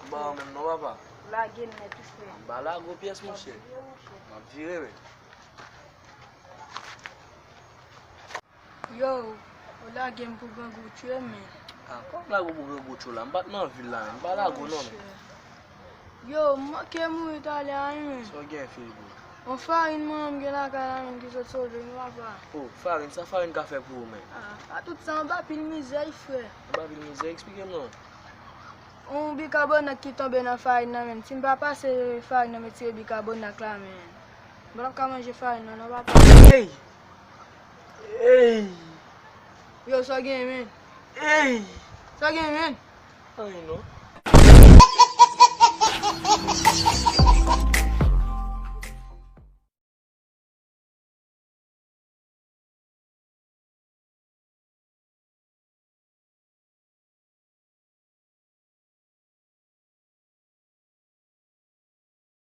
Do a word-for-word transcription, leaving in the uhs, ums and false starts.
Bon, menm non, papa. Lage n nèt wi, frè. M pa lage w pyès, monchè. M ap vire, men. Yo, ou lage m pou grangou tchwe m, men. Ah, kòman m lage w pou grangou tchwe w la? M pa t nan vil la, men. M pa lage w non, men. Yo, m manke mouri talè a wi, men. Sa w gen, Filipo? On farin manman m gen lakay la, men, ki sot sove m, papa. Oh, farin, sa farin ka fè pou ou, men? Ah, pa tout sa, anba pil mizè, frè. Anba pil mizè? Eksplike m non. On bikabònak ki tonbe nan farin nan, men. Si m pa pase farin nan, m retire bikabònak la, men. M pa ka manje farin nan, non, papa. Ey! Ey! Yo, sa w gen, men? Ey! Sa w gen, men? Anyen non.